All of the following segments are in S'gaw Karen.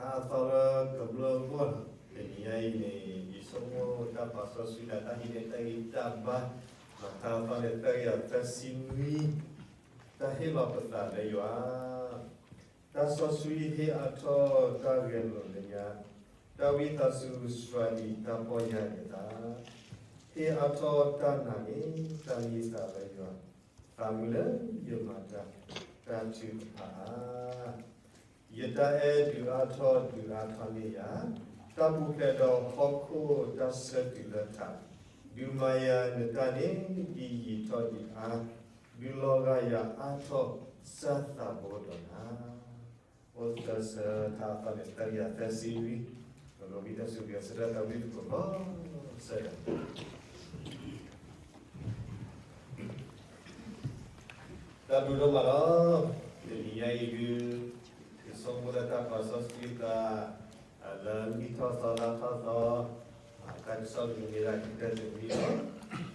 တၢ်သီလၢကမျၢၢ်အဂီၢ်လီၤ. တနံၤညါအံၤန့ၣ် ယဆိကမိၣ်တၢ်ပာ်စီဆှံဒၣ်တၢ်ဟံးန့ၢ်တၢ်ဂံၢ်တၢ်ဘါ, တၢ်သီန့ၣ် သၢကယၤသၢဆံနွံ, တၢ်ဟ့ၣ်လီၤပသးလၢယွၤ, တၢ်စီဆှံဟ့ၣ်အါထီၣ်တၢ်ဂဲၤလိာ်လၢညါ, တၢ်ဝံသးစူၤစှၤဒံးတၢ်ပီၢ်ယၢ်ယသး, ဟ့ၣ်အါထီၣ်တၢ်နာ်န့ၣ် တၢ်မံသးလၢယွၤ, သးမုာ်လၢယမၤတၢ်, တၢ်ထုကဖၣ်ဧါ. ယတၢ်အဲၣ်ဒုးအါထီၣ်ဒုးအါထီၣ်န့ၢ်ယၤ, တၢ်ပူၤဖျဲးဒီးဟီၣ်ခိၣ်တၢ်ဆၢတုၤလၢထး, ဒုးမၤယၤနတၢ်န့ၣ်ဒ်ယံာ်ထီၣ်ဒံးအါ, ဒုးလီၤဂာ်ယၤအါထီၣ်စၢ်သးဘိဒီးနၤ. အိၣ်သၢဆၢထါအသီန့ၣ် သၢကယၤသၢဆံနွံ, ပကဝံသးစူၤဂဲၤဆၢထၢၣ်သးဝံၣ်သကိးလီၤစဲဒီး တၢ်ဘျုးဒိၣ်မးလီၤ. တနံၤညါအံၤဒုး ယဆိကမိၣ်လၢတၢ်ပာ်စီဆှံသး လၢနံၣ်ထီၣ်သီလါထီၣ်သီ တၢ်ကစီၣ်မ့ၢ်မ့ၢ်ဒၣ်ကတၢၢ်တမံၤလီၤ.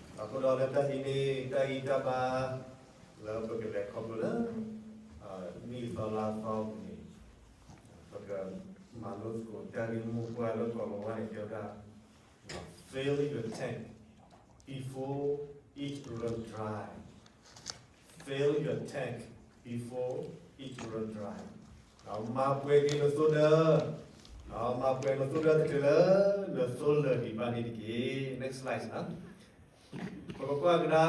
အဃိဒီးလၢတၢ်ဟံးန့ၢ်တၢ်ဂံၢ်တၢ်ဘါ လၢပကလဲၤခီဖျိလၢ နံၣ်သီလါသီပူၤန့ၣ် ပကမၤလိသကိးတၢ်ဂ့ၢ်မိၢ်ပှၢ်လၢကီၢ်လီၤဝါန့ၣ် တဲဝဲဒၣ် Fill your tank before it run dry. Fill your tank before it run dry. မၤပှဲၤက့ၤနသိဒၢ, မၤပှဲၤနသိဒၢတချုးလၢ နသိလၢာ်ဒံးဘၣ်န့ၣ်တက့ၢ်. Next slide နီၤ. ပကကွၢ်ကဒါ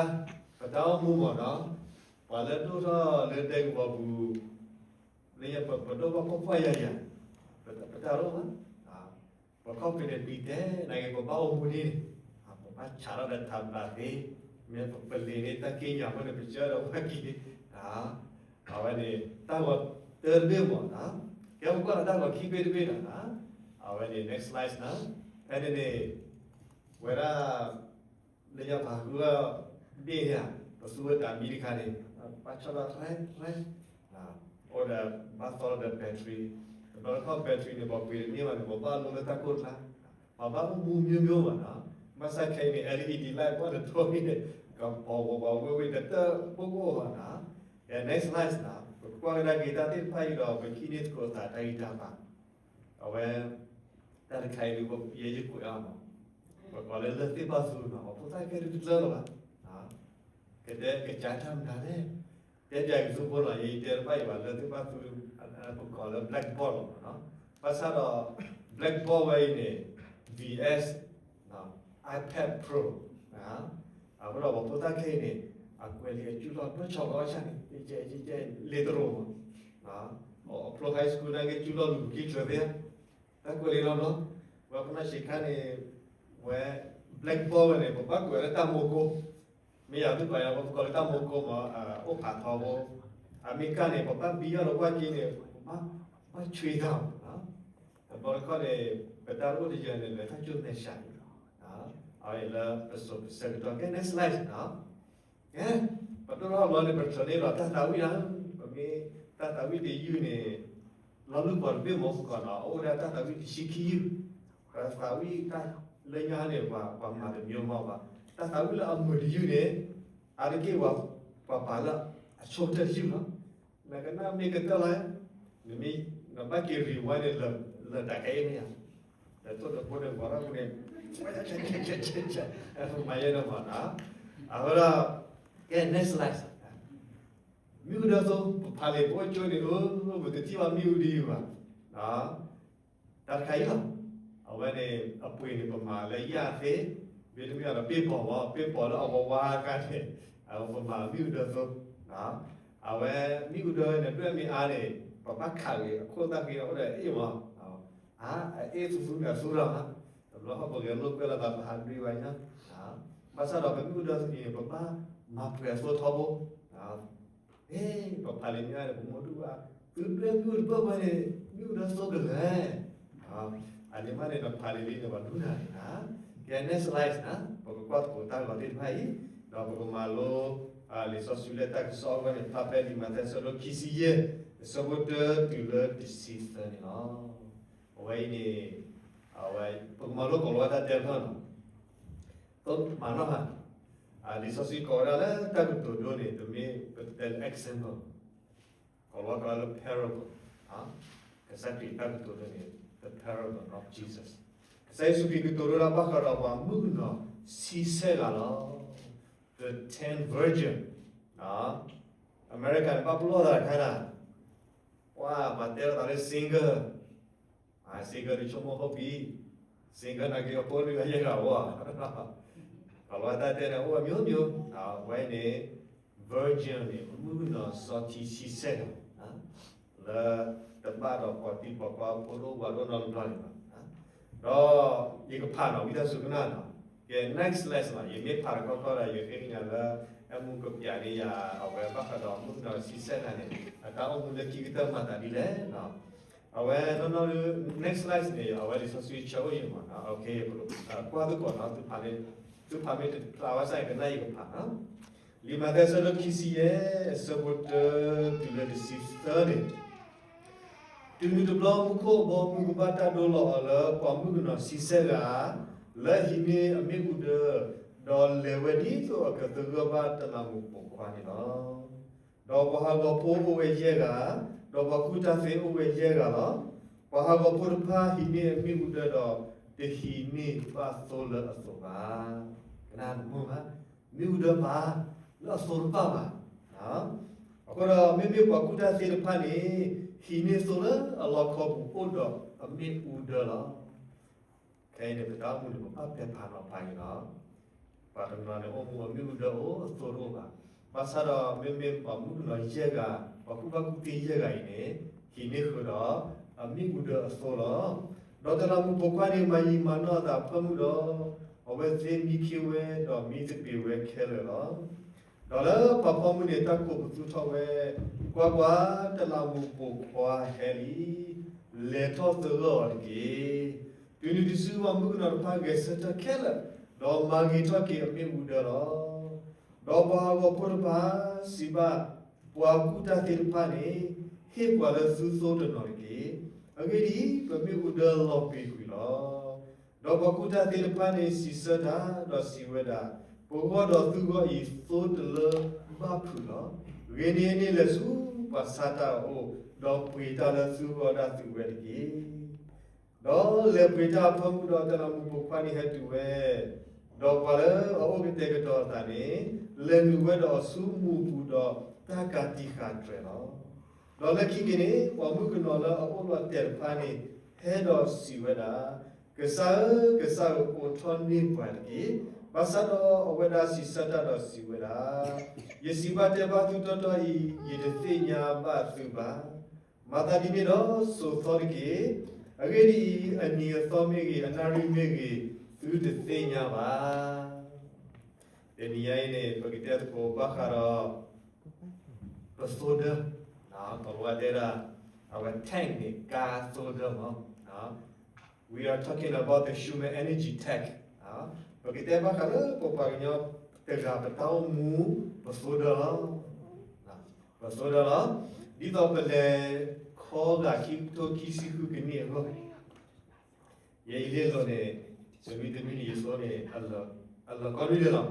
ပတၢ်အိၣ်မူမ့ၢ်နီၤ, ပှၤလၢဒိၣ်ထီၣ်လၢဒဲကဝီၤပူၤ လၢပဒိၣ်ဘၣ်ဖှီၣ်ဖှီၣ်ယာ်ယာ်, ပတၢ်အိၣ်မူ ပခီၣ်ဖံးန့ၣ်ပံၤတဲ နာ်က့ပဘၣ်အိၣ်မူန့ၣ်, ပဘၣ်ဆးထီၣ်ဒီးထးဘးသ့, မ့ၢ်ပပလ့ၤန့ၢ်တၢ်က့ၢ်ညါအဃိန့ၣ် ပကၢဒီးဝဲက့ၤ, အဝဲန့ၣ် တၢ်ဂီၤတၢတဘ့ၣ်မ့ၢ်နီၤ, ကဲပကွၢ်ဒီးတၢ်ဂီၤခံဘ့ၣ်တဘ့ၣ်နီၤ, အဝဲန့ၣ် next slide နီၤ, ဖဲန့ၣ်န့ၣ် ဝဲဒၣ် လၢညါပှၤဟးဃုအီၣ်ဘ့ၣ်န့ၣ်ဧါ, ပသူဝဲတၢ်မံတခါန့ၣ်, ဘၣ်ဆီၣ်လီၤရဲရဲ, အိၣ်ဒီးဘၣ်သီလီၤဒီး battery, တဘျီတခီၣ် battery န့ၣ် ပှၤပှ့ၤတန့ၢ်ဘၣ်န့ၣ် ပဘၣ်လိလၢတၢ်ကိၢ်တခါ, ပှၤဘၣ်အိၣ်မူမျိုးမျိုးမ့ၢ်နီၤ, ဘၣ်ဆၣ်ခဲအံၤန့ၣ် LED light ပှၤတထိးန့ၣ် ကပီၤဝဲပှၤဝဲဝဲတတၢ်ဘိၣ်ဘိၣ်ဘၣ်နီၤ, ကဲ next slide နီၤ, ပကကွၢ်ကဒါက့ၤတၢ်သ့ၣ်တဖၣ်အံၤဒီး ပကဟံးန့ၢ်သကိးသးတၢ်ဂံၢ်တၢ်ဘါ အဝဲ တၢ်တခါအံၤဒုး ယဲယကွဲးအီၤမး, ပကိးလၢလၢၢ်သ့ၣ်ဘၣ်သူနီၤ, ပဖိသၣ်ခဲဒုးတကျၢလၢၤဘၣ်, ကတဲကစၢ်တၢ်မနုၤလဲၣ်, တဲပၠးက့ၤသုဖိနီၤ, ယတဲတဘၣ်အံၤဘၣ် လၢၢ်သ့ၣ်ဘၣ်သူ ပကိးလၢ blackboard လီၤမးနီၤ, ဘၣ်ဆၣ်ဒီး blackboard ဝဲအံၤန့ၣ် V S, iPad Pro, အဃိဒီးပဖိသၣ်ခဲအံၤန့ၣ် အကွဲးလံာ်အစုလီၢ်နီၢ်ဆီဝဲအီၣ်ဆၣ်န့ၣ် လ့တရိးမး, အဖျိ high school နာ်က့စုလီၢ်လူၤပကံၢ်ချၢသ့ဧါ, တၢ်ကွဲးလံာ်လီၤဘျီ, ဝဲပနၢ်ဆံးခါန့ၣ် ဝဲ blackboard ဝဲန့ၣ် ပဘၣ်ကွဲးလၢတၢ်မိၤကိ, မ့ၢ်ယၤသုပာ်ယၤ ပကိးလၢတၢ်မိၤကိမး, အိၣ်ဖးထီဘိ, အမ့ၢ်ကၢ်န့ၣ် ပဘၣ်ဘံယီၢ်လၢကွၢ်က့ၤန့ၣ် ပဘၣ် ဘၣ်ဆွံတၢ်မး, တဘျီတခီၣ်န့ၣ် ပတၢ်အိၣ်တယၢၤန့ၣ် လဲၤထီၣ်ကၠိမဲာ်ဆှးန့ၣ်လီၤ, အဝဲလၢပစိၤပဆၢကတီၢ် ကဲ next slide နီၤ, ကဲ ပဒိၣ်ထီၣ်ဘျီန့ၣ် ပထၢၣ်န့ၢ်လီၤတၢ်သးဝံၣ်လီၤ, ပမ့ၢ်တၢ်သးဝံၣ်တယုၢ်န့ၣ် လီၤလုၢ်ပှၤတဘ့ၣ်မ့ၢ်ကီးနီၤ, အအိၣ်ဝဲဒၣ်တၢ်သးဝံၣ်တဆံခံယုၢ်, ပသးဝံၣ်တၢ်လၢညါန့ၣ် ပှၤမၤတမံၤမ့ၢ်ဘၣ်, တၢ်သးဝံၣ်လၢအမုာ်တယုၢ်န့ၣ် အါတက့ၢ်ပှၤ ပှၤပာ်လၢအဆိကတၢၢ်တယုၢ်လီၤ, နကနၣ်မ့ၢ်ကတၢၢ်လီၤ, နမ့ၢ် နဘၣ်က့ၤ rewind န့ၣ် လၢာ်တၢ်ခဲအံၤမ့ၢ်ဧါ, ဒီးထိၣ်တဘိန့ၣ် ပှၤဘၣ်မူန့ၣ် မၤယဲန့ၣ်မ့ၢ်နီၤ, အဃိဒီး ကဲ next slide မ့ၣ်အူဒၢသိ ပဖးလံာ်ပအိၣ်ကၠိန့ၣ် အိၣ် ပတထံၣ်ဘၣ်မ့ၣ်အူဒံးဘၣ်, တၢ်တခါအံၤလီၤ, အဝဲန့ၣ် အပှ့ၤန့ၣ် ပမၤလၢယၣ်သ့, မ့တမ့ၢ်ဒီး ပ့ၢ်ပီၤဝဲ ပ့ၢ်ပီၤလၢအဝဲဝါအခါန့ၣ် ပမၤမ့ၣ်အူဒၢသိ, အဝဲမ့ၣ်အူဒၢန့ၣ် ဒွဲၣ်မ့ၢ်အါန့ၣ် ပဘၣ်ခးဂ့ၤ အခိၣ်သၣ်ဃ့ဒီးအိၣ်ဒီးအအ့ၣ်မး, အအ့ၣ်သူသူန့ၣ်အသူရၣ်မး, တဘျီဃီပဂဲၤလိာ်ကွဲလီၤသး ပဟးဒွံးဝဲညါ, ဘၣ်ဆၣ်ဒီးပမ့ၣ်အူဒၢန့ၣ် ပဘၣ်မၤပှဲၤအသိထီဘိ ပဖးလံာ်မ့ၢ်အါန့ၣ် ပမိၢ်ဒုၣ်ဘၣ် သုဒွဲၣ်မ့ၣ်အူတဘၣ်ဝဲန့ၣ် မ့ၣ်အူဒၢသိကလဲၣ်, အန့ၣ်မးန့ၣ် နဖးလံာ်လံန့ၣ် ပှၤဒူနၤန့ၣ်, ကဲ next slide နီၤ, ပကကွၢ်သကိးတၢ်ဂီၤသ့ၣ်တဖၣ်အံၤ, ဒီးပကမၤလိ လံာ်စီဆှံလၢတၢ်ကစီၣ်အဂီၢ်န့ၣ် ဖးဖဲလံာ်မးသဲအဆၢဒိၣ်ခံဆံယဲၢ် အဆၢဖိတၢတုၤလၢတဆံသၢန့ၣ်လီၤ. အဝဲအံၤန့ၣ် အဝဲ ပကမၤလိကိးလီၤဝဲတၢ်တဲတဖၣ်နီၤ, သိမၤနီၢ်ဟါ, လံာ်စီဆှံကိးဝဲဒၣ်လၢတၢ်ကတိၤဒိန့ၣ် တမ့ၢ်ပတဲလၢ example ကိးလီၤဝဲကိးလၢ parable, ကစၢ်ခရံာ်တၢ်ကတိၤဒ်န့ၣ် the parable of Jesus, ကစၢ်ယ့ၣ်ၡူးခရံာ်ကတိၤဒ်ဘၣ်ဃးဒီးပှၤမုၣ်ကနီၤဆံဆဲၣ်ဂၤလီၤ. The ten virgin, အမဲရကၤန့ၣ် ဘၣ်ပလီၢ်သးတခါနၤ, ပှၤမၤတဲလိာ်သးလၢ single, single န့ၣ်ဆိကမိၣ်ဟီၣ်ဘံ, single နာ်က့အဖိဒုးအယဲၢ်ဂၤဝဲ, ပှၤလီၤတၢ်တဲန့ၣ် အိၣ်ဝဲမျိုးမျိုး, ဝဲန့ၣ် virgin န့ၣ် မုၣ်ကနီၤစီၤထံဆံဆဲၣ်ဂၤ လၢတဘၣ်ဒီးပှၤသံပှၤကွါဖိဒိၣ်ဝၤဒိၣ်နီတဘျီန့ၣ်ဘၣ်. ဒီးယကဖးနီၤ ဝံသးစူၤကနၣ်နီၤ, ကဲ next slide လီၤ. ယမ့ၢ်ဖးတခီခီဒီး ယဃ့ကညးလၢ အဲၣ်မူးကပျးန့ၢ်ယၤ အဝဲဘၣ်ဃးဒီးမုၣ်ကနီၤဆံဆဲၣ်ဂၤန့ၣ် အတၢ်အိၣ်မူလၢခံကတၢၢ်မၤသးဒ်လဲၣ်. အဝဲနီၢ်နီၢ် next slide န့ၣ် အဝဲလံာ်စီဆှံဆၢအိၣ်ယံၤမး, ကွၢ်သကိးနီၤ, သုဖးမ့ၢ်တဖျါဝဲစၢ်န့ၣ် ကနၣ်ယကဖးနီၤ. လံာ်မးသဲအဆၢဒိၣ်ခံဆံယဲၢ် အဆၢဖိတၢတုၤလၢတဆံသၢန့ၣ်, တုၤနုၤတဘျီမူခိၣ်ဘီမုၢ်ကဘၣ်တၢ်ဒိလီၤအီၤလၢပှၤမုၣ်ကနီၤဆံဆဲၣ်ဂၤ လၢအဟံးန့ၢ်အမ့ၣ်အူဒၢ, ဒီးလဲၤဝဲဒ်သိးအကသဂၢၢ်ဘၣ်တလးမူးပိာ်ခွါန့ၣ်လီၤ. ဒီးပှၤဟးဂီၤဖိအိၣ်ဝဲယဲၢ်ဂၤ, ဒီးပှၤကူၣ်တၢ်သ့အိၣ်ဝဲယဲၢ်ဂၤလီၤ. ပှၤဟးဂီၤဖိတဖၣ်ဟံးန့ၢ်အမ့ၣ်အူဒၢဒီး တဟံးန့ၢ်ဘၣ်သိလၢအသိးဘၣ်. ကနၣ်တမုာ်ဘၣ်, မ့ၣ်အူဒၢမၤလၢအသိတဘၣ်ဘၣ်. အဃိဒီးမ့မ့ၢ်ပှၤကူၣ်တၢ်သ့တဖၣ်န့ၣ် ဟံးန့ၢ်သိလၢအလီခီပူၤအိၣ်ဒီးအမ့ၣ်အူဒၢလီၤ. ခဲအံၤန့ၣ် ပတၢ်အိၣ်မူန့ၣ် ပဘၣ်ပဲာ်ဖးနီၤဖးအံၤလီၤ. ပှၤတနီၤန့ၣ် အိၣ်မူအမ့ၣ်အူဒၢအိၣ်အသိတအိၣ်ဘၣ်. ဘၣ်ဆၣ်ဒီးမ့မ့ၢ်ပှၤမုၣ်ကနီၤယဲၢ်ဂၤ, ပှၤကူၣ်ဘၣ်ကူၣ်သ့ယဲၢ်ဂၤအံၤန့ၣ် ဟံးန့ၢ်ဃုာ်ဒီးအမ့ၣ်အူဒၢအသိလီၤ. ဒီးတလးမူးပိာ်ခွါန့ၣ် မၤယံာ်မၤနီၢ်အသးအဖၢမုၢ်ဒီး အဝဲသ့မံခ့ဝဲဒီးမံသပ့ၤဝဲခဲလၢာ်လီၤ. ဒီးလၢပှၤဖီမုၢ်န့ၣ် တၢ်ကိးပသူထီၣ်ဝဲ, ကွၢ်ကွၢ်, တလးမူးပိာ်ခွါဟဲလံ, လဲၤထီၣ်သဂၢၢ်အီၤတက့ၢ်. တုၤနုၤတစုပှၤမုၣ်ကနီၤတဖၣ်ဂဲၤဆၢထၢၣ်ခဲလၢာ်, ဒီးမၤဂ့ၤထီၣ်က့ၤအမ့ၣ်အူဒၢလီၤ. ဒီးပှၤဟးဂီၤဖိတဖၣ်စံးဘၣ်ပှၤကူၣ်တၢ်သ့တဖၣ်န့ၣ်, ဟ့ၣ်ပှၤလၢသုသိတနီၤတက့ၢ်. အဂ့ၢ်ဒ်အံၤ, ပမ့ၣ်အူဒၢလီၤပှံၤကွံာ်လီၤ. ဒီးပှၤကူၣ်တၢ်သ့တဖၣ်န့ၣ် စံးဆၢတၢ်, ဒီးစံးဝဲဒၣ်, ပဂီၢ်ဒီးသုဂီၢ်အံၤသိတလၢဘၣ်ဖုးလီၤ. ဂ့ၤန့ၢ်န့ၣ်လဲၤဆူပှၤဆါတၢ်အအိၣ်, ဒီးပှ့ၤတၢ်လၢသုဂီၢ်ဒၣ်သုဝဲတက့ၢ်. ဒီးလဲၤပှ့ၤတၢ်အဖၢမုၢ်ဒီး တလးမူးပိာ်ခွါန့ၣ်ဟဲတုၤဝဲ, ဒီးပှၤလၢအအိၣ်ကတဲာ်ကတီၤအသးန့ၣ် လဲၤနုာ်ဝဲဒီးအစုမူးပူၤဒီးတၢ်ကးတံာ်ဃာ်တြဲၤလီၤ. ဒီးလၢခံက့ၤန့ၣ် ပှၤမုၣ်ကနီၤလၢအအိၣ်လီၤတဲာ်တဖၣ်န့ၣ် ဟဲဒီးစံးဝဲဒၣ်, ကစၢ်ဧၢ, ကစၢ်ဧၢ, အိးထီၣ်န့ၢ်ပှၤတက့ၢ်. ဘၣ်ဆၣ်ဒီးအဝဲဒၣ်စံးဆၢတၢ်ဒီးစံးဝဲဒၣ်, ယစံးဘၣ်တဲဘၣ်သုတီတီအံၤ, ယတသ့ၣ်ညါဘၣ်သုဘၣ်. မၤသးဒ်န့ၣ်ဒီးစိာ်သီတက့ၢ်. အဂ့ၢ်ဒ်အံၤ, အနံၤအသီမ့ၢ်ဂ့ၤ, အနၣ်ရံၣ်မ့ၢ်ဂ့ၤ, သုတသ့ၣ်ညါဘၣ်. တနံၤညါအံၤန့ၣ် ပကတဲသကိးဘၣ်ဃးဒီး ပသိဒၢ, ပဝဲတဲဒၣ် အဝဲ tank န့ၣ် ကါသိဒၢမး We are talking about the human energy tank. ပကတဲဘၣ်ဃးလၢပပှၤကညီတဂၤပတၢ်အိၣ်မူ ပသိဒၢလီၤ. ပသိဒၢလီၤ. ဒ်သိးပလဲၤခီဂာ်ခံကထိခံဆံဃုကနံၣ်အဂီၢ် ယအံၤလ့ၣ်လိၤန့ၣ် တမံၤတမံၤန့ၣ် ယသိန့ၣ် အလၢာ်ကီဒုဒဲးလီၤ.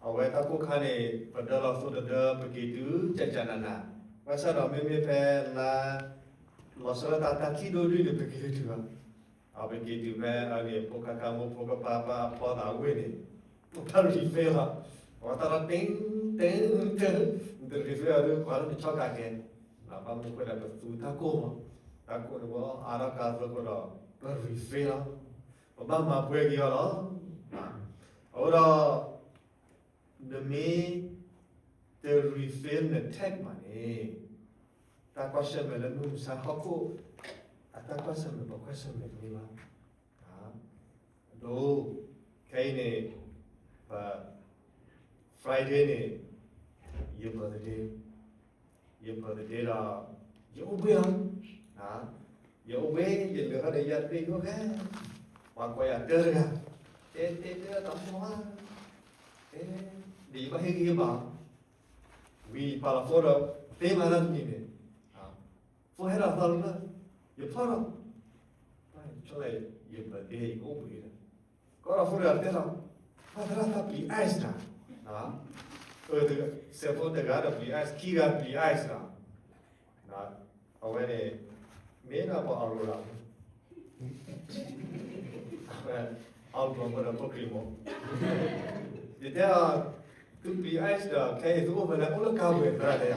အဝဲတၢ်ကိၢ်ခါန့ၣ် ပဒၢလီၤသိတဒၢ ပက့ၤတုၤကကနန, ဘၣ်ဆၣ်ဒီးမ့မ့ၢ်ဖဲလါ လီၤဆီဒၣ်တၢ်တၢ်ခံဒိၣ်ဒုန့ၣ် ပက့ၤတတုၤဘၣ်. ပက့ၤတုၤဖဲအန့ၣ် ဖိခါခါမိၢ်ဖိကပၤပာ်အဖီသးဝ့ၢ်န့ၣ် ပတၢ် refill လီၤ. အဝဲတၢ်လီၤတ့ၢ်တ့ၢ်တ့ၢ် နတ refill အီၤဒုး ကွၢ်လၢနဆီကးကဲ, ဘၣ်မနုၤဃိလဲၣ် ပသူတၢ်ကိၢ်မး, တၢ်ကိၢ်န့ၣ်ဝဲအါထီၣ်ကါသိအဃိဒီး ပ refill လီၤ. ပဘၣ်မၤပှဲၤက့ၤအီၤလီၤ. အဃိဒီး နမ့ၢ်တ refill န tank ဘၣ်န့ၣ် တၢ်ကွၢ်ဆၢၣ်မဲာ်လၢမုၢ်မဆါဟီၣ်ခိၣ် အတၢ်ကွၢ်ဆၢၣ်မဲာ် ပကွၢ်ဆၢၣ်မဲာ်တန့ၢ်ဘၣ်. အဒိ ခဲအံၤန့ၣ် ပ Friday န့ၣ် ယ birthday, ယ birthday ဒီး ယအိၣ်ဘှံးလီၤ. ယအိၣ်ဘှံး ယလဲၤထီၣ်ဒီးယၤတဘ့ၣ်ယအိၣ်ဖဲ ပှၤကိးယၤတၢတဂၤ, တဲတဲတဲတမီၤဧါ, ဒ်ယဘၣ်ဟ့ၣ်ဂံၢ်ဟ့ၣ်ဘါ, ဝံၤယပာ်လီၤ phone ဒီး သ့မၤတၢ်တမံၤန့ၣ်, phone ဟဲဒီးသီလၢ ယဖီၣ်ဒီး ဆီၣ်လၢ ယ birthday ယအိၣ်ဘှံးဒီး ကီဒီး phone တဂၤတဲလီၤ, ဘၣ်သရၣ်သးပျံၤ ice တၢ်, စဲးဖိတဂၤဒီးပျံၤ ice ခံဂၤပျံၤ ice တၢ်, အဝဲန့ၣ် မ့ၢ်ဒၣ်ပှၤအီၣ်ရိၣ်လၢ် အဝဲ အီၣ်ရိၣ်လၢ်မ့ၢ်ဒီးဖိခရံာ်မ့ၢ် ယတဲအီၤ သုပျံၤ ice ဒီး ခဲအံၤသုအိၣ်ဖဲလဲၣ် အိၣ်လၢကါဝဲသရၣ်လဲၣ်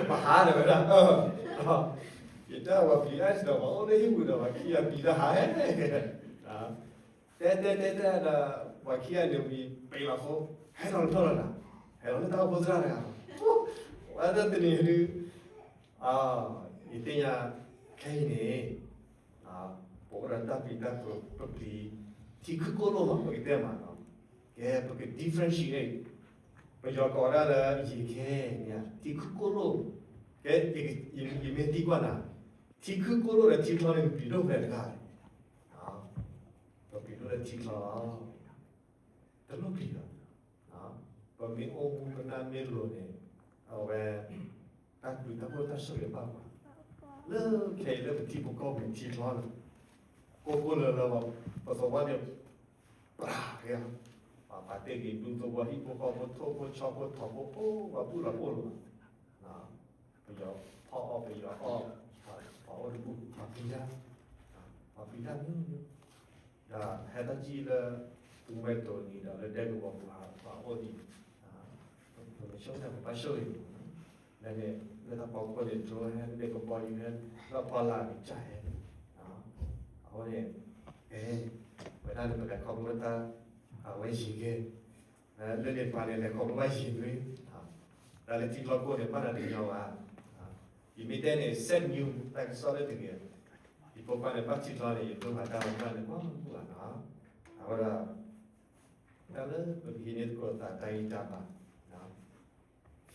ပဟးဒီးဝဲဒၣ် ယတဲအီၤ ပျံၤ ice ဒီး ပှၤအိၣ်လၢဟံၣ်ပူၤဒီး ပှၤခံဂၤပျံၤတၢ်ဟးဟဲ တဲတဲတဲတဲဒီး ပှၤခံဂၤန့ၣ်ဝံၤ ပ့ၤလီၤဖိ ဟဲထီၣ်လၢထီၣ်လီၤနၤ ဟဲလီၤလၢတၢ်အိၣ်ဖှိၣ်သရၣ်တဂၤ ဝဲဒၣ်တနံၤဒုး ယသ့ၣ်ညါ ခဲအံၤန့ၣ် ပအိၣ်ဒီးတၢ်ပျံၤတၢ်ဖုး ပပျံၤ ထံခုၣ်ကိၢ်လိၣ်မး ပကတဲမးနီၤ ကဲ ပက differentiate ပယီၤကိးဝဲဒၣ်လၢ ယံၤခဲန့ၣ် ထံခုၣ်ကိၢ်လိၣ် ကဲ ယမ့ၢ်သံကွၢ်နၤ ထံခုၣ်ကိၢ်လိၣ်ဒီးထံချီန့ၣ် ပပျံၤဒိၣ်ဖဲတဂၤလဲၣ် ပပျံၤဒိၣ်လၢထံချီလီၤ တလိၣ်ပျံၤဘၣ် ပမ့ၢ်အိၣ်မူပနၢ်မ့ၢ်လိၤန့ၣ် အဝဲ တၢ်ပျံၤတၢ်ဖုးတၢ်ဆိၣ်ဂ့ၤဘၣ်ပှၤ လၢခဲအံၤလၢပထံပကီၢ်ပူၤထံချီလီၤ ကိၢ်ကိၢ်လၢလၢ ပသဝီန့ၣ် ပြးက့ၤ ပှၤပာ်တ့ၢ်က့ၤဒူသဝီ ဟံၣ်ဖိဃီဖိ ထိၣ်ဖိဆီဖိ ထိၣ်ဖိ အိၣ်ပှၤဘူၣ်လီၤအိၣ်လီၤ ပယီၤဖီၣ်အီၣ် ပယီၤအီၣ် ပှၤအိၣ်တဘူၣ် ပှၤပျံၤတၢ် ပှၤပျံၤတၢ်မ့ၢ် ဒီးဟဲတၢ်ကံၣ်လၢ သူဝဲတိၤနံၤဒီးလၢဒဲကဝီၤပူၤ ပှၤအိၣ်ဒံး ပမ့ၢ်ဆိကမိၣ်ပဘၣ်ဆိၣ်ဂ့ၤန့ၣ် လၢန့ၣ် လၢတၢ်ဖီခိၣ်န့ၣ် drone ဟဲ လၢန့ၣ်ကဘီယူၤဟဲ လၢဖီလာ်န့ၣ်ကၢ်ဟဲ အဃိန့ၣ် အဲ ဝဲဒၣ်န့ၣ် ပလဲၤခီဖျိတၢ် အဝဲယံၤကဲ လၢန့ၣ်ပှၤန့ၣ် လဲၤခီဖျိဘၣ်ယံၤနွံ တၢ်လၢထံချီကိၢ်န့ၣ် ဘၣ်တၢ်တညီဘၣ် ယမ့ၢ်တဲန့ၣ် set new တၢ်ကစီၣ်လၢတဂ့ၤ ယဖိခွါန့ၣ် ဘၣ်ထံချီန့ၣ် ယဒိၣ်မးတၢ်လၢတၢ်န့ၣ်မးမုၢ်လီၤနီၤ အဃိဒီး တၢ်လၢပကဟံးန့ၢ်သကိးသးတၢ်ဂံၢ်တၢ်ဘါ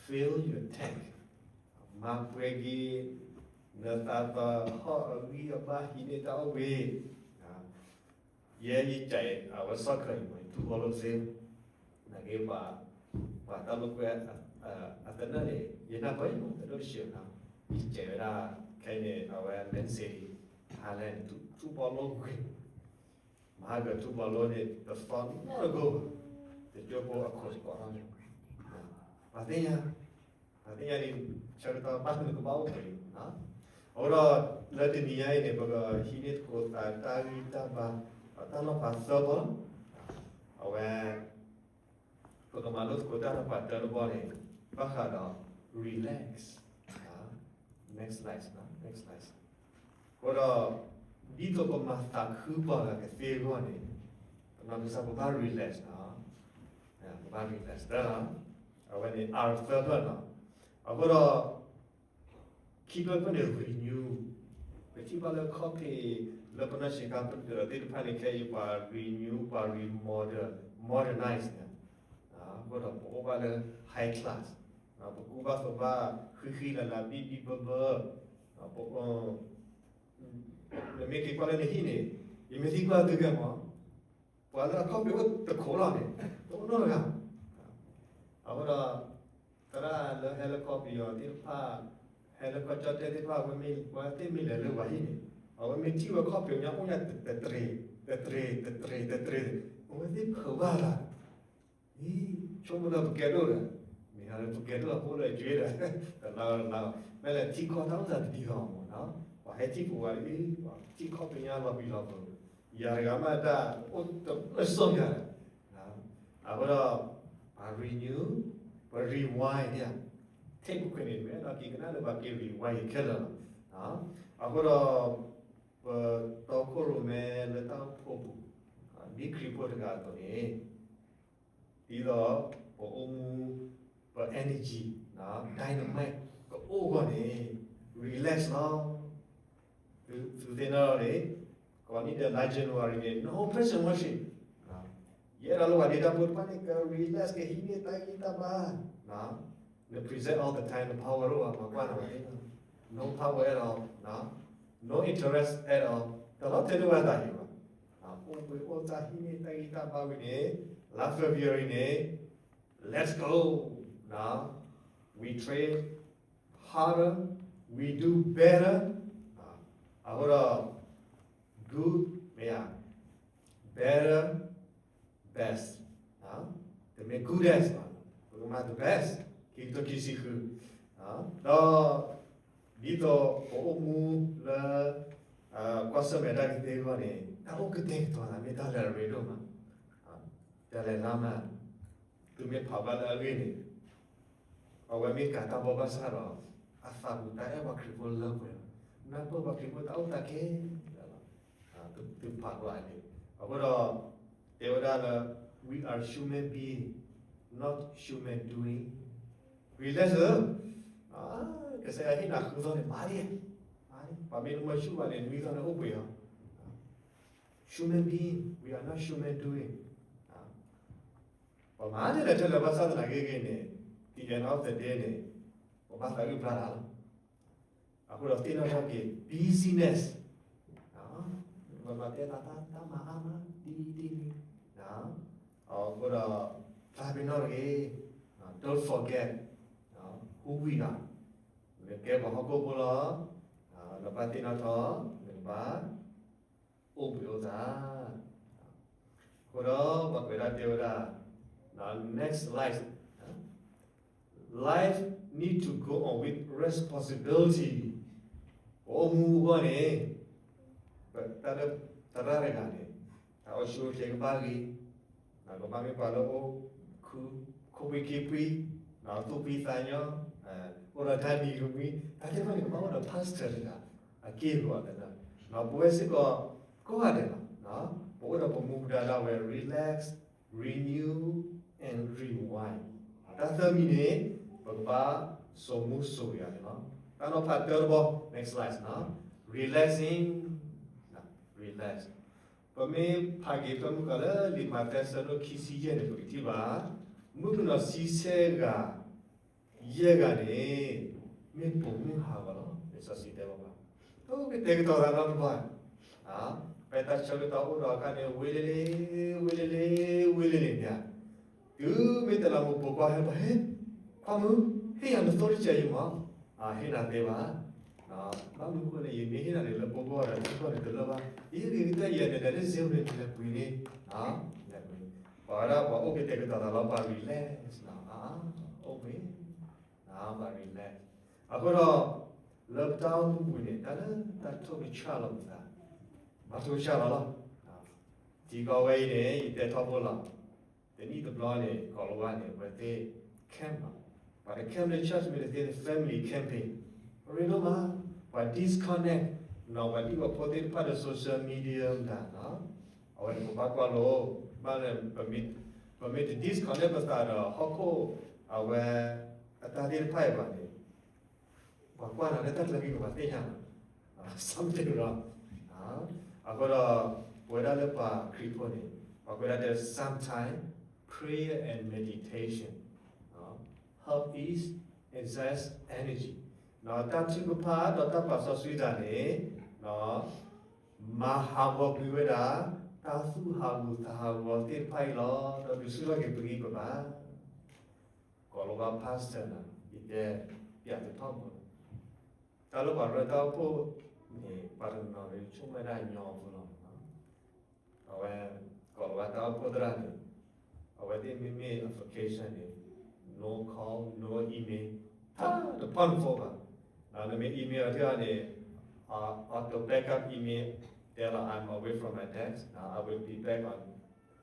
fill your tank မၤပှဲၤက့ၤ နသးသဟီၣ်အဂံၢ်အဘါ ဟံးန့ၢ်တၢ်အိၣ်ဘှံး ယဲယကးအံၤ အဝဲ soccer အံၤမ့ၢ် ထူဘီလိသ့ နာ်က့ ပှၤတၢ်လိာ်ကွဲ အသနၢၣ်န့ၣ် ယနၢ်ပၢၢ်အံၤမ့ၢ် တဒိၣ်တဆံးနီၤ ယကဲဝဲဒၣ် ခဲအံၤန့ၣ် အဝဲ Man City Haaland ထူဘီလိဂ့ၤ မဟါကထူဘီလိန့ၣ် တသီနီတဂိၢ်ဘၣ် တကၠိဖိအခိၣ်စကီးထီၣ်န့ၣ် ပှၤသ့ၣ်ညါ ပှၤသ့ၣ်ညါဒ် ဆၢကတီၢ်ဘၣ်နကဘၣ်အိၣ်ပှဲၤ အဃိဒီး လၢတနံၤညါအံၤန့ၣ် ပကဟံးန့ၢ်သကိးသးတၢ်ဂံၢ်တၢ်ဘါ ပတၢ်လီၢ်ဖးသၢဘီလီၤ အဝဲ ပကမၤလိသကိးတၢ်တပှၤတၢတဘီန့ၣ် ဘၣ်ဃးဒီး relax next slide next slide အဃိဒီး ဒ်သိးပမၤသးခုပှၤဂၤကသ့အဂီၢ်န့ၣ် ပနီၢ်ကစၢ်ပဘၣ် relax နီၤ ပဘၣ် relax တၢ်လီၤ အဝဲန့ၣ် R သၢဖျၢၣ်နီၤ အဃိဒီး ခံဖျၢၣ်ဖျၢၣ်န့ၣ် renew ပထံၣ်ဘၣ်လၢခီၣ်ဖံး လၢပနီၢ်ဆံးခါပဒၢးသ့ၣ်တဖၣ်န့ၣ် ခဲအံၤပှၤ renew ပှၤ remodel modernize န့ၣ် အဃိဒီးပအိၣ်ဘၣ်လၢ high class ပကူဘၣ်သိးဘၣ် ဃံဃံလၤလၤ ဘံၣ်ဘံၣ်ဘၢဘၢ ပ နမ့ၢ်က့ၤကွၢ်လၢနဟံၣ်န့ၣ် ယမ့ၢ်သံကွၢ်သုကဲမး ပှၤလၢအခီၣ်ဖံးအိၣ်တခိၣ်လီၤန့ၣ် တအိၣ်နီတဂၤ အဃိဒီး သရၣ်လၢဟဲလၢကီၢ်ပယီၤသ့ၣ်တဖၣ် ဟဲလၢကီၢ်ကၠီၣ်တဲၣ်သ့ၣ်တဖၣ် အဝဲမ့ၢ် ပှၤသ့ၣ်မ့ၢ်လဲၤလၢပှၤဟံၣ်န့ၣ် အဝဲမ့ၢ်ထံၣ်ဝဲခီၣ်ဖံးညါအိၣ်ညါတတြ့ၤ တတြ့ၤ တတြ့ၤ တတြ့ၤ အဝဲသ့ၣ်ဖုးဘၣ်လၢ အံၤ ဆိကမိၣ်လၢပကဲဒိၣ်ဒီး မ့ၢ်ဟါလၢပကဲဒိၣ်အဃိလၢအက့ဒီး တလါလါ မ့ၢ်လဲၤထံၣ်ခီၣ်တၢ်အိၣ်သးတဒ်သိးမးနီၤ ပှၤဟဲထံၣ်ပဝဲဒ်အံၤ ပှၤထံၣ်ခီၣ်ဖံးညါလီၤပံၤလီၤပူၤ ယၤတဂၤမးတၢ်အိၣ်တလၢစီၣ်ယၤဒီး အဃိဒီး ပ renew ပ rewind န့ၣ် tape ပခွဲးန့ၣ် မ့ၢ်ဒီးက့ၤကနၣ်လၢပှၤက့ၤ rewind ခဲလၢာ်လီၤ အဃိဒီး ပတီခိၣ်ရိၣ်မဲလၢတၢ်အိၣ်ဖှိၣ်ပူၤ ဒ်ခရံာ်ဖိတဂၤအသိးန့ၣ် ဒ်သိး ပအိၣ်မူ ပ energy dynamite ကအိၣ်အဂီၢ်န့ၣ် relax လီၤ သုသ့ၣ်နီၣ်လီၤန့ၣ် ကိးနံၣ်ဒဲးလါ January န့ၣ် no praise and worship ယအဲၣ်ဒိးလၢပှၤဒ့တၢ်ဖိတဖၣ်န့ၣ် က relax ကဟံးန့ၢ်တၢ်ဂံၢ်တၢ်ဘါ န present all the time န power တအိၣ်ဘၣ် ပှၤကွၢ်နၤဝဲသ့ၣ်နီၤ no power at all no interest at all တလီၤထဲဒၣ်ဝဲသးဟ့ၣ်ဘၣ် အိၣ်ဘှံးအိၣ်သါဟံးန့ၢ်တၢ်ဂံၢ်တၢ်ဘါဝံၤန့ၣ် လါ February န့ၣ် let's go we train harder we do better အဃိဒီး good မ့ၢ်ဧါ better best တမ့ၢ် goodest ဘၣ် ပကမၤ the best ခံကထိခံဆံဃု ဒီး ဒ်သိးပအိၣ်မူလၢ ကွၢ်ဆၢၣ်မဲာ်တၢ်ဂ့ၤသ့အဂီၢ်န့ၣ် တၢ်အိၣ်ကတဲာ်ကတီၤသးမ့ၢ်တၢ်လၢအရ့ဒိၣ်မး, တၢ်လဲၤလါမး, သုမ့ၢ်ဖးဘၣ်လၢအဂ့ၢ်န့ၣ် အဝဲမ့ၢ်ကၤတၢ်ဘီဘၣ်ဆၣ်ဒီး အသးပူၤတၢ်အဲၣ်ပှၤခရံာ်ဖိလၢပှဲၤလီၤ. နၢ်ပၢၢ်ပှၤခရံာ်ဖိတၢ်အိၣ်သးခဲလၢာ်လီၤ. သုဖးကွၢ်န့ၣ် အဃိဒီး တဲဝဲဒၣ်လၢ we are human being, not human doing. Relax ဧၢ, ကစၢ်ယွၤဟ့ၣ်နၤဃုသီန့ၣ် မၤဒံး, ပှၤမ့ၢ်တမၤဆူၣ်ဘၣ်န့ၣ် နွံသီန့ၣ်အိၣ်ပှဲၤလီၤ. Human being, we are not human doing. ပမၤဒ်လဲၣ်ထဲလဲၣ်ဘၣ်ဆၣ်သနာ်က့ဂ့ၤန့ၣ် the end of the day န့ၣ် ပဘၣ်သးဂံၢ်ဘျါတၢ်လီၤ. အဃိဒီးသ့ၣ်နီၣ်ထီၣ်က့ၤ busyness, ပမၤတဲသးတၢ်မၤအါမး ဒ်ဒ်န့ၣ်, အဃိဒီး သးပ့ၤနီၣ်တဂ့ၤ, don't forget who we are, နကဲပှၤဟီၣ်ခိၣ်ဖိလီၤ, နဘၣ်သ့ၣ်နီၣ်ထီၣ်, နကဘၣ် အိၣ်ဘှံးအိၣ်သါ. အဃိဒီးပှၤကွဲးဒၣ်တဲဝဲဒၣ်, next slide, life need to go on with responsibility. ပအိၣ်မူအဂီၢ်န့ၣ် တၢ်လၢသရၣ်တဂၤန့ၣ် တၢ်အိၣ်ဆူၣ်အိၣ်ချ့ကဘၣ်ဂ့ၤ, ကဘၣ်မ့ၢ်ပှၤလၢအိၣ် ခိၣ်ပှံၤခံပှံၤ, သူၣ်ဖှံသးညီ, အိၣ်ဒီးတၢ်နံၤကမှံ, တၢ်သ့ၣ်တဖၣ်န့ၣ် ကဘၣ်အိၣ်ဒီး pastor တဂၤ အက့ၢ်အဂီၤသနာ်, ပဝဲစ့ၢ်ကီး ကိးဂၤဒဲးလီၤ, ပအိၣ်ဒီးပမူပဒါဒၣ်ဝဲ relax, renew and rewind. တၢ်သၢမံၤန့ၣ် ပကဘၣ်စိာ်မူစိာ်ဂ့ၤအီၤန့ၣ်လီၤ. တၢ်နီၤဖးတၢတဘီ next slide, relaxing, relax. ပမ့ၢ်ဖးက့ၤဖဲမုၢ်ဃီလၢလံာ်မးသဲဆၢဒိၣ်ခံဆံယဲၢ်န့ၣ် ပကထံၣ်ဘၣ်, မုၣ်ကနီၤဆံဆဲဂၤ ယဲၢ်ဂၤန့ၣ် မ့ၢ်ပိာ်မုၣ်ဟးဂီၤလီၤ. လံာ်စီဆှံတဲဘၣ်ပှၤ, တၢ်အိၣ်ကတဲာ်ကတီၤသးနီတဘျီ, ဖဲတၢ်ဆၢကတီၢ်အိၣ်ဒီးအခါန့ၣ် ဝ့လ့လ့, ဝ့လ့လ့, ဝ့လ့လ့န့ၣ်ဧါ, တုၤမ့ၢ်တလးမူးပိာ်ကွၢ်ဟဲဘၣ်ဟ့ၣ်, ခွါမုၣ်, ဟ့ၣ်ယၤနသိတစဲးအံၤမး, ဟ့ၣ်နၤသ့ဘၣ်. ဘၣ်မနုၤအဃိန့ၣ် ယမ့ၢ်ဟ့ၣ်နၤန့ၣ် လၢပဂီၢ်ဒီး ထံကီၢ်န့ၣ်တလၢဘၣ်, ယဟ့ၣ်ဂ့ၤကတၢၢ်ယဲန့ၣ် လဲၤလၢစ့ၢ်န့ၣ် လဲၤပှ့ၤန့ၣ်, လဲၤပှ့ၤ, ပှၤဝဲဒၣ်ပှၤအိၣ်ကတဲာ်ကတီၤသးလီၤ ပှၤ relax, အိၣ်မ့ၢ်, ပှၤ relax. အဃိဒီး လၢပတၢ်အိၣ်မူပူၤန့ၣ် တၢ်လၢတၢ်ထိၣ်ကဆှၢလီၤပသး, ဘၣ်ထိၣ်ကဆှၢလီၤလီၤ. ထံကီၢ်ဝဲအံၤန့ၣ် ယတဲထီဘိလီၤ, တနံၣ်တဘျီန့ၣ် ကီၢ်လီၤဝါန့ၣ် အဝဲသ့ၣ် camp လီၤ. ပှၤတ camp လၢ church မ့ၢ်တသ့ family camping, ရ့ဒိၣ်မး, ပှၤ disconnect နီၤ ပှၤဒ်ပှၤဖိသ့ၣ်တဖၣ်ဒီး social media မတၤနီၤ, အဝဲန့ၣ်ပဘၣ်ကွၢ်လိာ်, ဘၣ်လၢ ပမ့ၢ်တ disconnect ပသးဒီးဟီၣ်ခိၣ် အဝဲ အတၢ်သ့ၣ်တဖၣ်အံၤဘၣ်န့ၣ် ပှၤကွၢ်နၤလၢတၢ်ကျဲမံၤကဘၣ်သ့ၣ်ညါ, something wrong. အဃိဒီး ပဝဲဒၣ်လၢပှၤခရံာ်ဖိန့ၣ် ပှၤကွဲးဒၣ်တဲ sometime prayer and meditation help ease excess energy. တၢ်ထုကဖၣ်ဒီးတၢ်ပာ်စီဆှံတၢ်န့ၣ် မၤဟးဂီၤကွံာ်ဝဲဒၣ် တၢ်သူၣ်ဟးဂီၤသးဟးဂီၤသ့ၣ်တဖၣ်အံၤလီၤ. ဒီးဒုးဆူၣ်ထီၣ်က့ၤပဂံၢ်ပဘါ ကီၢ်လီၤဝါ pastor န့ၣ် ယတဲ ပျးတထီၣ်မး, တၢ်လၢပှၤရၢတၢ်အိၣ်ဖှိၣ်န့ၣ် ပှၤတနီၤန့ၣ် ဆိကမိၣ်ဝဲဒၣ်ညီဖိလီၤ. အဝဲ ကီၢ်လီၤဝါတၢ်အိၣ်ဖှိၣ်သရၣ်န့ၣ် အဝဲသ့ၣ်မ့မ့ၢ်အ vacation န့ၣ် no call, no email, တၢ်တဖၣ်နဖိဘၣ်. နမ့ၢ် email အီၤထံၣ်အီၤန့ၣ် auto backup email တဲလီၤ I'm away from my desk, I will be back on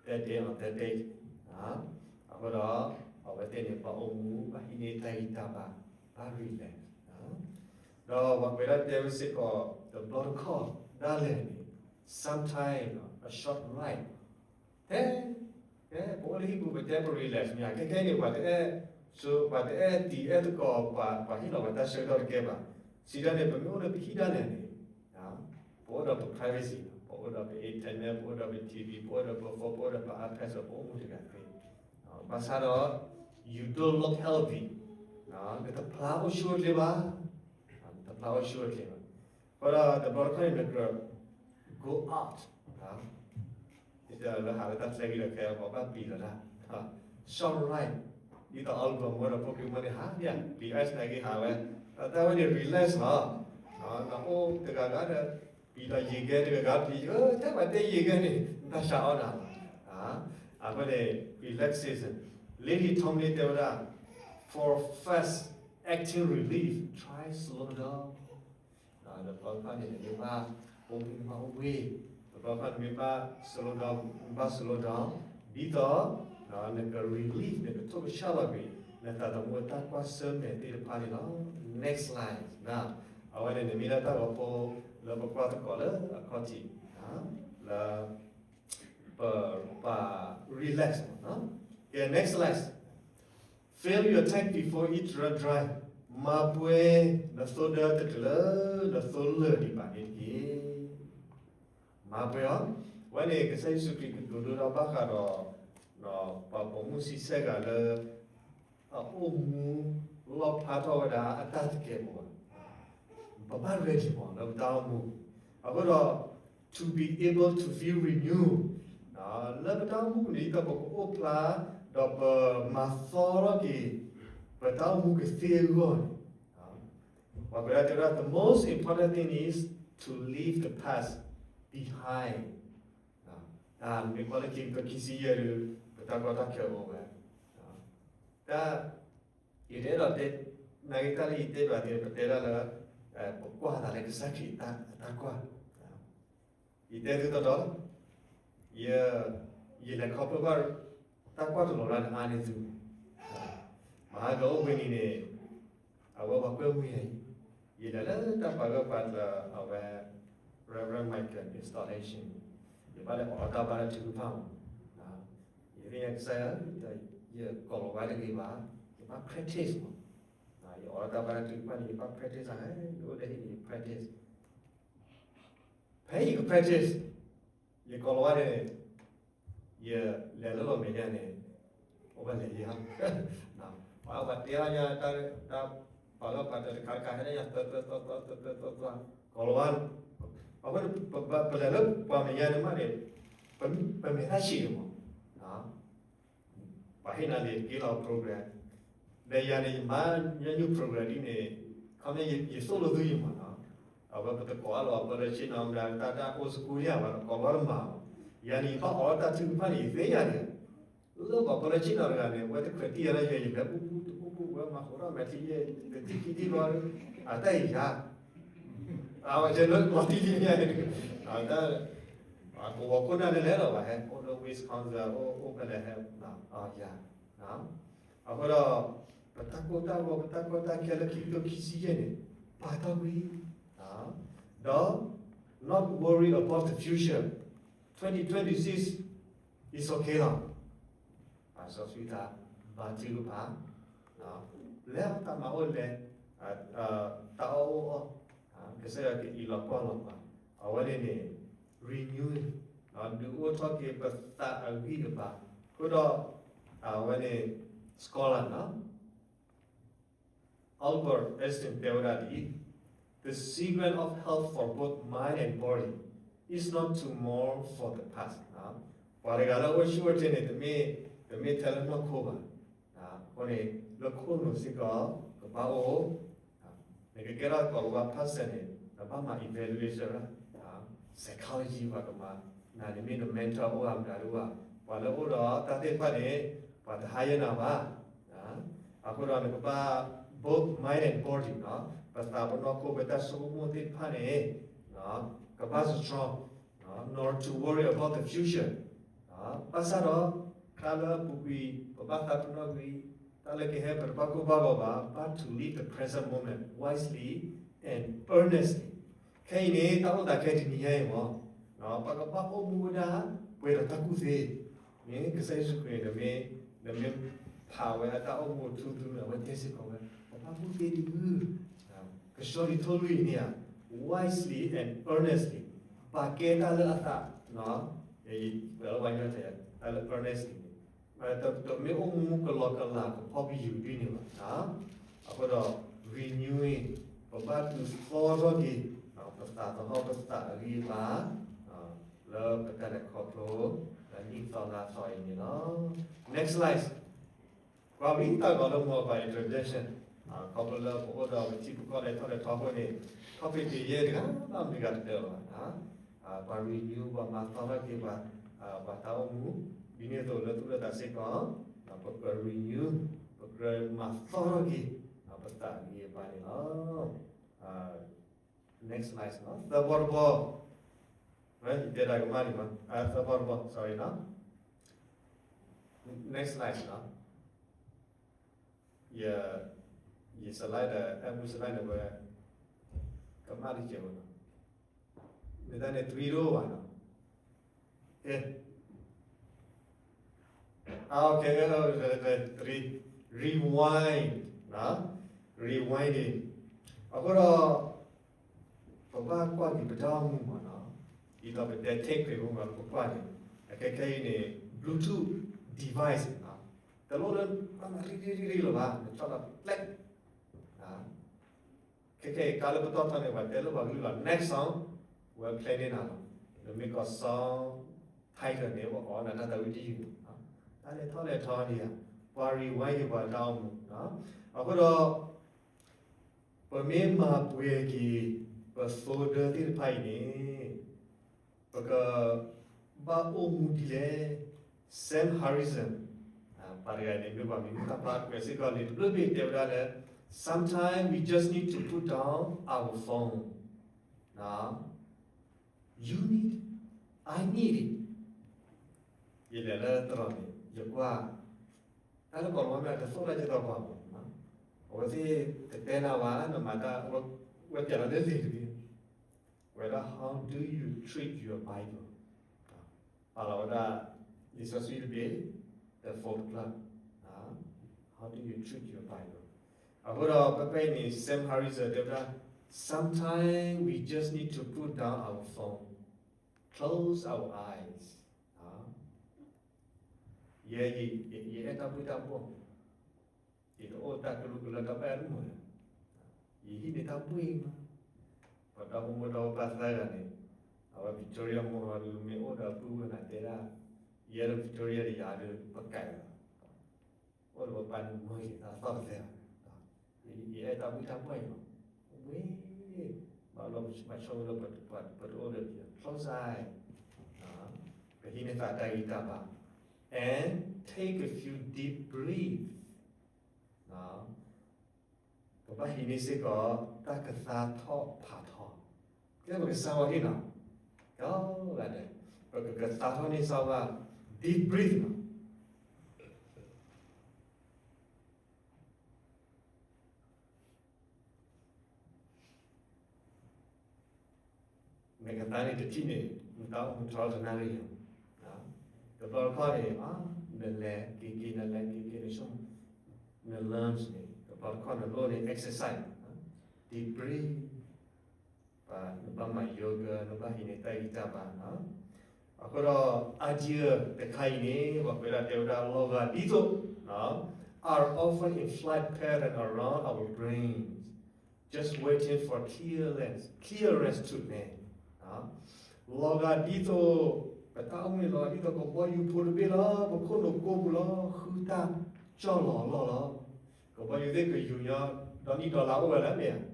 that day, on that date. အဃိဒီး အဝဲသ့ၣ်န့ၣ် ဘၣ်အိၣ်မူ ဘၣ်ဟံးန့ၢ်တၢ်ဂံၢ်တၢ်ဘါ ဘၣ် relax ဒီးပှၤကွဲးဒၣ်တဲဝဲစ့ၢ်ကီး တဘျီတခီၣ်ဒၣ်လဲာ်န့ၣ် sometime a short ride ဖဲ ဖဲပအိၣ်လၢဟံၣ်ပူၤ ပတဲပ relax မ့ၢ်ဧါ, ခဲခဲအံၤန့ၣ် ပှၤတအဲၣ် ပှၤတအဲၣ်တံၤအဲၣ်သကိး ပှၤဟ့ၣ်လီၤပှၤတၢ်ဆၢကတီၢ်တကဲဘၣ်. စံးဒ်န့ၣ် ပမ့ၢ်အိၣ်လၢပဟံၣ်ဒၣ်လဲာ်န့ၣ် ပအိၣ်ဒီးပ privacy, ပအိၣ်ဒီးပ internet, ပအိၣ်ဒီးပ TV, ပအိၣ်ဒီးပ phone, ပအိၣ်ဒီးပ iPad ဒီးပအိၣ်မူတဂၤသ့. ဘၣ်ဆၣ်ဒီး you don't look healthy, နတဖျါအိၣ်ဆူၣ်အိၣ်ချ့ဘၣ်, နတဖျါအိၣ်ဆူၣ်အိၣ်ချ့ဘၣ်. အဃိဒီးတဘျီတခီၣ်န့ၣ် နကြၢး go out, ဒ်လၢဟးလၢတၢ်ချၢဂံၢ်ဒီးခဲအံၤ ပဘၣ်ပျံၤလီၤတၢ် short ride, ဒ်သိးအီၣ်လၢပမိၢ်ဒီးဖိက့ၤမိၢ်န့ၣ် ဟးဒၣ် ပျံၤ ice နာ်က့ဟးဝဲ, တၢ်ဝဲန့ၣ် relax လီၤ. နအိၣ်တဂၤဂၤဒီး ပျံၤလီၤယံာ်ကဲတဂၤဂၤပျံၤ တၢ်ဘၣ်တဲယံာ်ကဲန့ၣ် တၢ်ဆါအီၣ်နၤလီၤ. အဃိန့ၣ် relaxation, လ့လံၤထီမ့ၢ်တဲဝဲဒၣ် for fast acting relief, try slow down. တဘျီတခါန့ၣ် နမ့ၢ်ဘၣ်အိၣ်ဘှံးနဘၣ်အိၣ်ဘှံး, တဘျီတခါနမ့ၢ်ဘၣ် slow down နဘၣ် slow down ဒ်သိး နက relieve နကထိၣ်ကဆှီလီၤကွံာ် နသးသမူအတၢ်ကွၢ်ဆၢၣ်မဲာ်သ့ၣ်တဖၣ်န့ၣ်လီၤ. Next slide အဝဲန့ၣ် နမ့ၢ်လၢတၢ်ဂီၤဖိလၢပကွၢ်သကိးလၢအခီၣ်ထံး လၢ ပပာ် relax မးနီၤ. ကဲ next slide. Fill your tank before it run dry. မၤပှဲၤနသိဒၢတတုၤလၢ နသိလၢာ်ဒံးဘၣ်န့ၣ်တက့ၢ်. မၤပှဲၤအီၤ, အဝဲန့ၣ် ကစၢ်ယ့ၣ်ၡူးခရံာ်ကတိၤဒိဒီးဘၣ်ဃးဒီး ပှၤပိာ်မုၣ်ဆံဆဲၣ်ဂၤလၢ အအိၣ်မူလီၣ်ဖျါထီၣ်ဝဲဒၣ်အတၢ်တကဲးပဝး, ပဘၣ် ready မး လၢပတၢ်အိၣ်မူ, အဃိဒီး to be able to feel renew လၢပတၢ်အိၣ်မူန့ၣ် ဒ်သိးပကအိၣ်ဖျါ ဒီးပမၤသီထီၣ်က့ၤ ပတၢ်အိၣ်မူကသ့အဂီၢ်န့ၣ် ပှၤကွဲးဒၣ်တဲဝဲဒၣ် the most important thing is to leave the past behind. တၢ်မ့ၢ်ကွၢ်လၢခံကတၢၢ်ခံဆံယဲၢ်ဒီး ပတၢ်ကီတၢ်ခဲအိၣ်ဝဲ, တၢ် ယတအဲၣ်ဒိးတဲ နာ်က့တၢ်လၢယတဲဘၣ်သ့ၣ် ပတဲဒၣ်လၢ ပကွၢ်သးလၢကစၢ်ခရံာ်အတၢ်ကွၢ်, ယတဲသုတီတီ, ယ ယလဲၤခီဖျိဘၣ် တၢ်ကွၢ်တလီၤရၢ်န့ၣ်အါန့ၢ်သု, မဟါကအိၣ်ဘှံးနံၤန့ၣ် အဝဲပှၤကွဲမုာ်ယၤအံၤ, ယလဲၤလၢတၢ်ပာ်ဂၢၢ်ပာ်ကျၢၤအဝဲ Reverend Michael installation, ယဘၣ်လဲၤအီၣ်တၢ်ဘါတၢ်ထုကဖၣ်မး, ယသ့ၣ်ညါကစၢ်ယွၤ ယကိးလီၤဝဲတဂ့ၤဘၣ်, ယဘၣ် practice မး, ယအီၣ်တၢ်ဘါတၢ်ထုကဖၣ်န့ၣ် ယဘၣ် practice အါ, ယအိၣ်လၢဟံၣ်န့ၣ် ယ practice ဖဲယက practice ယကိးလီၤဝဲန့ၣ် ယလဲၤလၢလီၢ်မဲာ်ညါန့ၣ် အိၣ်ဘၣ်လဲၤယၤ, ပှၤပှၤတဲအီၤညါ တၢ်ပာ်လီၤပှၤတၢ်တခါတခါ ဟဲလၢယၤ သၢသၢသၢသၢသၢသၢ ကိးလီၤဝဲ, အဃိ ပလဲၤလၢပှၤမဲာ်ညါန့ၣ်မးန့ၣ် ပမဲာ်တၢ်ဆံးန့ၣ်မး ပှၤဟ့ၣ်နၤလံာ်က့လီၤ program, ဒီးယၤန့ၣ် ယမၤညီနုၢ် program ဒ်န့ၣ် ခီမ့ၢ်ယသိၣ်လိသုယမၤနီၤ, အဝဲပတကိးအလီၤ ပလၢဆ့ၣ်နီၤမတၤ တၢ်တၢ်အိၣ် school ယၤဘၣ် ကိးလီၤတမၤ, ယၤန့ၣ် ယဘၣ်အီၣ်တၢ်ထုကဖၣ်န့ၣ် ယသ့ယၤန့ၣ်, လၢပှၤပလၢဆ့ၣ်နီၤတဂၤန့ၣ် အဝဲတခွဲးတံၢ်ယၤလၢယဲ ယလဲၤပူပူတပူပူ ဝဲမၤဃိထီၣ်မဲာ်ထံယဲ တထံၣ်ခံထံၣ်ဘျီ အတၢ်အံၤယၤ အဝဲတဲလၢလီၤတံၢ်တံၢ်မ့ၢ်န့ၣ်, အတၢ် ကဝီၤခိၣ်နၢ်လၢလဲၤလီၤဘၣ်ဟဲ အိၣ်လၢ Wisconsin အိၣ်ဖဲလဲၣ်ဟဲ ယၤ, အဃိဒီး ပတၢ်ကိၢ်တၢ်ဂီၤ ပတၢ်ကီတၢ်ခဲလၢခံကထိခံဆံယဲၢ်န့ၣ် ပာ်ထီၣ်ကွံာ်, ဒီး not worry about the future, twenty twenty-six is okay လီၤ. ပာ်စီဆှံသး ဘါထုကဖၣ်, လဲၤတၢ်မၤအိၣ်လဲၤ, တၢ်အီၣ်အိၣ်အီၣ်, ကစၢ်ယွၤကအံးလီၤကွၢ်လီၤပှၤ, အဝဲန့ၣ်န့ၣ် renew ဒုးအိၣ်ထီၣ်က့ၤပသးအဂံၢ်အဘါ, အဃိဒီး အဝဲန့ၣ် scholar နီၤ Albert Einstein တဲဝဲဒၣ်ဒ်အံၤ, The secret of health for both mind and body is not to mourn for the past. ပှၤတဂၤလၢအအိၣ်ဆူၣ်အိၣ်ချ့န့ၣ် တမ့ၢ်ထဲလၢနီၢ်ခိဘၣ်, အဃိန့ၣ် လၢခိၣ်နူာ်စ့ၢ်ကီး ကဘၣ်အိၣ် နကကဲထီၣ်ကိးလီၤဝဲ person န့ၣ် နဘၣ်မၤ evaluation ရၢ် psychology ပှၤကမၤ, နၤန့ၣ်မ့ၢ်န mental အိၣ်ဧါမတၤဒ်ဧါ, ပှၤလၢအိၣ်ဒီးတၢ်သ့ၣ်တဖၣ်န့ၣ် ပှၤတဟါယဲနၤဘၣ်, အဃိဒီးနကဘၣ် both mind and body နီၤ, ပသးပနီၢ်ခိၣ်ပတၢ်ဆိကမိၣ်သ့ၣ်တဖၣ်န့ၣ် ကဘၣ် strong, not to worry about the future. ဘၣ်ဆၣ်ဒီး ခါလၢအပူၤကွံာ် ပဘၣ်သးပနီၣ်ကွံာ် တၢ်လၢကဟဲပတဘၣ်ကိၢ်ဘၣ်ဂီၤဘၣ်, but to live the present moment wisely and earnestly. ခဲအံၤန့ၣ် တၢ်အိၣ်သးခဲတနံၤညါအံၤမး, ပကဘၣ်အိၣ်မူဝဲဒၣ် ပှဲၤဒီးတၢ်ကူၣ်သ့, မ့ၢ်ကစၢ်ယ့ၣ်ၡူးခရံာ်န့ၣ် နမ့ၢ် နမ့ၢ်ဖးဝဲအတၢ်အိၣ်မူထူသနူ အဝဲတဲစ့ၢ်ကီးဝဲ ပဘၣ်ကူၣ်သ့ဒ်အံၤ, ကဆှီလံာ်ထိၣ်လွံၢ်အံၤန့ၣ်ဧါ, wisely and earnestly, ပာ်ကဲတၢ်လၢအသး, ယပှဲၤလီၤဝဲညီတၢ် တၢ်လၢ earnestly န့ၣ် တမ့ၢ်အိၣ်မူကလီကလးကဖီကယူၤဒ်န့ၣ်ဘၣ်, အဃိဒီး renew ပဘၣ်ဒုးသီထီၣ်က့ၤ ပသးသဟီၣ်ပသးအဂံၢ်အဘါ လၢပတၢ်လဲၤခီဖျိ လၢနံၣ်သီလါသီအံၤန့ၣ်လီၤ. Next slide. ကွၢ်ဝံၤတၢ်ဂီၤလၢမ့ၢ်ပှၤ introduction, ခီဖျိလၢပအိၣ်ဒီးပထံပကီၢ်လဲၤထီၣ်လဲၤထီအဃိန့ၣ် topic တ့ၢ်ယဲၢ်တဂၤဘၣ်မတၤတဂၤတတၢၢ်လီၤဘၣ်, ပှၤ renew ပှၤမၤသီထီၣ်က့ၤပှၤ, ပှၤတၢ်အိၣ်မူ ဒ်န့ၣ်အသိးလၢသူၣ်လၢသးစ့ၢ်ကီး, ပကြၢး renew, ပကြၢးမၤသီထီၣ်က့ၤ ပသးအဂံၢ်အဘါန့ၣ်လီၤ. next slide နီၤ, သၢဘီတဘီ, ယတဲတၢ်ကမၣ်န့ၣ်မး, သၢဘီတဘီ, sorry နီၤ, next slide နီၤ, ယ ယ slide ဒီး အဲၣ်မူ slide န့ၣ်ဝဲ ကမၣ်တကဲးဝဲနီၤ, မ့ၢ်တၢ်န့ၣ် three တအိၣ်ဘၣ်နီၤ, ကဲ okay, rewind, rewind န့ၣ်, အဃိဒီး ပဘၣ်ကွၢ်က့ၤပတၢ်အိၣ်မူမးနီၤ, ဒ်သိးပတဲ tech မး ပကွၢ်န့ၣ်, အခဲခဲအံၤန့ၣ် Bluetooth device နီၤ, တလိၣ်လၢ ပမၤရံရံရံလၢၤဘၣ်, နဆီၣ်လီၤ black ခဲခဲအံၤ ကါလၢပတီၢ်ထီန့ၣ် ပှၤတဲလိၣ်ပှၤကလုၢ်လီၤ next song, ဝဲ play န့ၢ်နၤလီၤ, နမ့ၢ်ကီး song title န့ၣ် ပအီၣ်နၤတၢ်သးဝံၣ်တယုၢ်န့ၣ်, တၢ်လဲၤထီၣ်လဲၤထီန့ၣ်ဧါ, ပှၤ rewind က့ၤပှၤတၢ်အိၣ်မူ, အဃိဒီး ပမ့ၢ်မၤပှဲၤက့ၤ ပ folder သ့ၣ်တဖၣ်အံၤန့ၣ် ပကဘၣ်အိၣ်မူဒ်လဲၣ်. Sam Harrison ပှၤတဂၤန့ၣ် မ့ၢ်ပှၤမံၤဟူသၣ်ဖျါကွဲးစ့ၢ်ကီးန့ၣ် တဘျီဘ့ၣ်တဲဝဲဒၣ်လၢ sometimes we just need to put down our phone, you need it, I need it, ယလဲၤလၢသရိာ်န့ၣ် ယကွၢ် တၢ်လၢကီးလီၤမ့ၢ်တသိၣ်တၢ်ကဲထီၣ်ပှၤမး, အဝဲသ့ၣ်တတဲနၤဘၣ် နမၤတၢ် ဝဲပျဲလီၤလၢလံာ်တဘ့ၣ်, ဝဲဒၣ် How do you treat your Bible? ပာ်လီၤဝဲဒၣ် လံာ်စီဆှံတဘ့ၣ်, the fourth club, How do you treat your Bible? အဃိဒီး ပဖဲအံၤန့ၣ် Sam Harris တဲဝဲဒၣ် sometimes we just need to put down our phone, close our eyes. ယဲ ယအဲၣ်တၢ်ဘှ့ၣ်တၢ်ဘှီၣ်, ယတအိၣ်တၢ်ကလုာ်ကလုာ်တၢ်ဘၣ်အရူၢ်မး, ယဟံးန့ၢ်တၢ်ဘှ့ၣ်မး, ပှၤဒီဖိမိၢ်ဒီပၢ်သၢဂၤန့ၣ်, အဝဲ Victoria မိၢ်လၢမ့ၢ်အိၣ်ဒီးပုၢ်ဝဲၢ်နၤတဲဒၣ်, ယဲဒီး Victoria ဒီးယၤဒီးပကဲလီၤ, အိၣ်ဒီးပပၢ်န့ၣ်မ့ၢ်ဂ့ၤသးသီၣ်ကသဲလီၤ, ယအဲၣ်တၢ်ဘှ့ၣ်တၢ်ဘှီၣ်အံၤလီၤ, ဝဲ ဘၣ်လီၤမၤဆိလၢပတအိၣ်ဒီး close eye, ပဟံးန့ၢ်သးတၢ်ဂံၢ်တၢ်ဘါ, and take a few deep breath, ပဘၣ်ဟံးန့ၢ်စ့ၢ်ကီး တၢ်ကသါထီၣ်ဖးထီ, ကဲပကစၢ်ဝါဟ့ၣ်နီၤ, ဒီး ပကကသါထီၣ်န့ၢ်စၢ်ဝါ deep breath နီၤ. နကသါန့ၣ်တထံၣ်န့ၣ် နတၢ်အိၣ်မူထီတနၣ်ရံၣ်လီၤ. တဘျီတခီၣ်န့ၣ် နလဲၤက့ၤက့ၤ နလဲၤက့ၤက့ၤ နဆိကမိၣ် န lungs န့ၣ် တဘျီတခီၣ်နလိၣ်န့ၣ် exercise, deep breath, နဘၣ်မၤ yoga, နဘၣ်ဟံးန့ၢ်တၢ်ဂံၢ်တၢ်ဘါ. အဃိဒီး idea တခါအံၤန့ၣ် ပှၤကွဲးဒၣ်တဲဝဲဒၣ် လီၤဂာ်ဒ်သိး are often in flight pattern around our brains, just waiting for clearance, clearance to land. လီၤဂာ်ဒ်သိး ပတၢ်အိၣ်မူန့ၣ်လီၤဂာ်ဒ်သိး ကဘီယူၤဖိတဘ့ၣ်လီၤ ပခိၣ်နူာ်ကိးပူၤလီၤ ဃုတၢ်ကၠီၣ်လီၤလီၢ်လီၤ. ကဘီယူၤသ့ၣ်ကယူၤညီ ဒီနံၣ်ဒီလါအိၣ်ဝဲလၢမ့ၢ်ဧါ,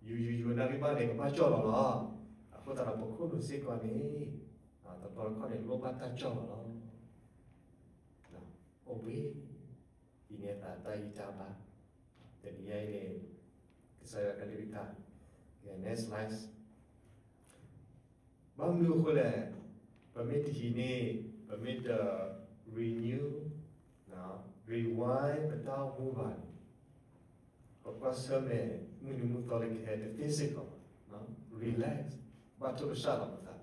ယူၤယူၤယူၤ နၣ်ရံၣ်ဘၣ်န့ၣ် ကဘၣ်ကၠီၣ်လီၤလီၤ. အဃိသတးဒီး ပခိၣ်နူာ်စ့ၢ်ကီးန့ၣ် တဘျီတခီၣ်န့ၣ် လိၣ်ဘၣ်တၢ်ကၠီၣ်လီၤလီၢ်လီၤ. အိၣ်ဘှံး ဟံးန့ၢ်သးတၢ်ဂံၢ်တၢ်ဘါ, တနံၤအံၤန့ၣ် ကစၢ်ယွၤကလုၢ်ကထါ, next slide. ဘၣ်မနုၤအဃိလဲၣ်, ပမ့ၢ်တဟံးန့ၢ် ပမ့ၢ်တ renew, rewind ပတၢ်အိၣ်မူဘၣ်န့ၣ်, ပကွၢ်ဆၢၣ်မဲာ် မုၢ်နံၤမုၢ်သီလၢကဟဲတသ့စ့ၢ်ကီးဘၣ်, relax, ဘၣ်ထိၣ်ကစၢ်လီၤပသး.